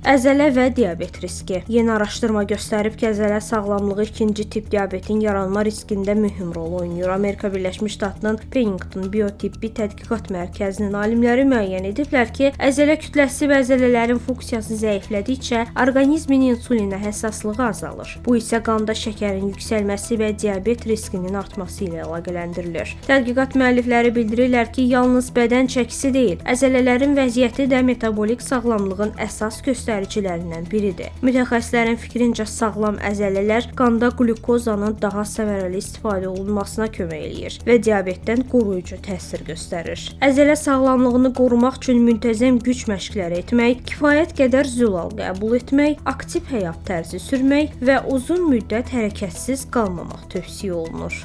Əzələ və diabet riski. Yeni araşdırma göstərib ki, əzələ sağlamlığı ikinci tip diabetin yaranma riskində mühüm rol oynayır. Amerika Birləşmiş Ştatının Pennington Biotibbi Tədqiqat Mərkəzinin alimləri müəyyən ediblər ki, əzələ kütləsi və əzələlərin funksiyası zəiflədikcə orqanizmin insulinə həssaslığı azalır. Bu isə qanda şəkərin yüksəlməsi və diabet riskinin artması ilə əlaqələndirilir. Tədqiqat müəllifləri bildirirlər ki, yalnız bədən çəkisi deyil, əzələlərin vəziyyəti də metabolik sağlamlığın əsas göstəricilərindən biridir. Mütəxəssislərin fikrincə sağlam əzələlər qanda qlükozanın daha səmərəli istifadə olunmasına kömək eləyir və diabetdən qoruyucu təsir göstərir. Əzələ sağlamlığını qorumaq üçün müntəzəm güc məşqləri etmək, kifayət qədər zülal qəbul etmək, aktiv həyat tərzi sürmək və uzun müddət hərəkətsiz qalmamaq tövsiyə olunur.